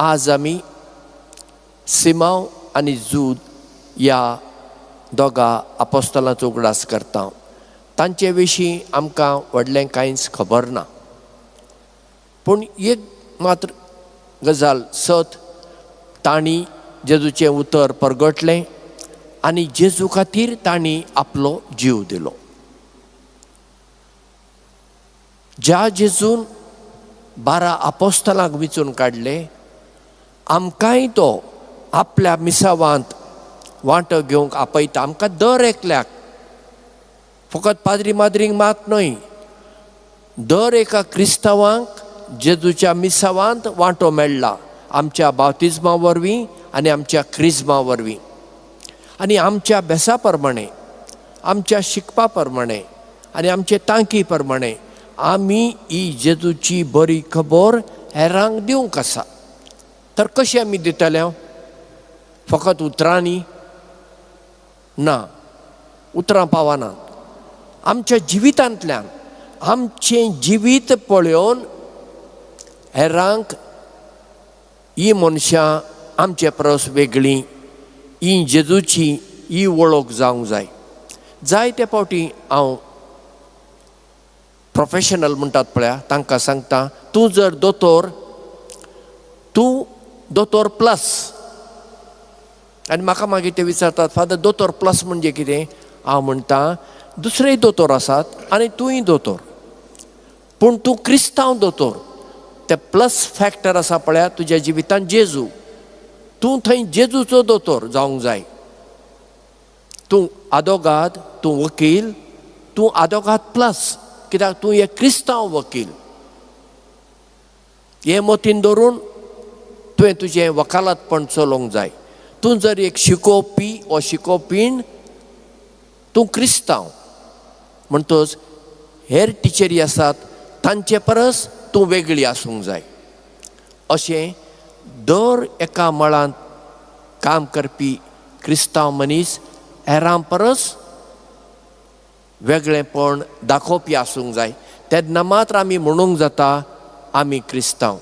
आज आमी सिमांव आनी जूद ह्या दोगा आपोस्तलांचो उगडास करता. तांचे विशीं आमकां व्हडलें कांयच खबर ना, पूण एक मात्र गजाल सत, तांणी जेजूचें उतर परगटलें आनी जेजू खातीर तांणी आपलो जीव दिलो. ज्या जेजून 12 आपोस्तलांक विंचून काडले, आमकांय तो आपल्या मिसावांत वांटो घेवंक आपयता. आमकां दर एकल्याक, फकत पाद्री माद्रींक मात न्हय, दर एका क्रिस्तांवांक जेजूच्या मिसावांत वांटो मेळ्ळा आमच्या बाप्तिज्मा वरवीं आनी आमच्या क्रिज्मा वरवीं. आनी आमच्या बेसा प्रमाणे, आमच्या शिकपा प्रमाणे आनी आमचे तांकी प्रमाणे आमी ही जेजूची बरी खबर हेरांक दिवंक आसा. तर कशी आमी दितले? फकत उतरांनी ना, उतरां पावनात. आमच्या जिवितांतल्यान आमचें जिवीत पळोवन हेरांक ही मनशां आमचे परस वेगळीं, ही जेजूची ही वळख जावंक जाय. जायते फावटी हांव प्रोफेशनल म्हणटात पळया तांकां सांगता, तूं जर दोतोर, तूं दोतोर प्लस. आनी म्हाका मागीर ते विचारतात, फादर दोतोर प्लस म्हणजे कितें? हांव म्हणटा दुसरेय दोतोर आसात आनी तूंय दोतोर, पूण तूं क्रिस्तांव दोतोर. ते प्लस फॅक्टर आसा पळया तुज्या जिवितांत जेजू, तूं थंय जेजूचो दोतोर जावंक जाय. तूं आदोगाद, तूं वकील, तूं आदोगाद प्लस, कित्याक तूं एक क्रिस्तांव वकील. हें मतीन दवरून तुवें तुजें वकालतपण चलोवंक जाय. तूं जर एक शिकोवपी वो शिकोवपीण, तूं क्रिस्तांव म्हणटच हेर टिचरी आसात तांचे परस तूं वेगळी आसूंक जाय. अशें दर एका मळांत काम करपी क्रिस्तांव मनीस हेरां परस वेगळेंपण दाखोवपी आसूंक जाय. तेन्ना मात्र आमी म्हणूंक जाता आमी क्रिस्तांव.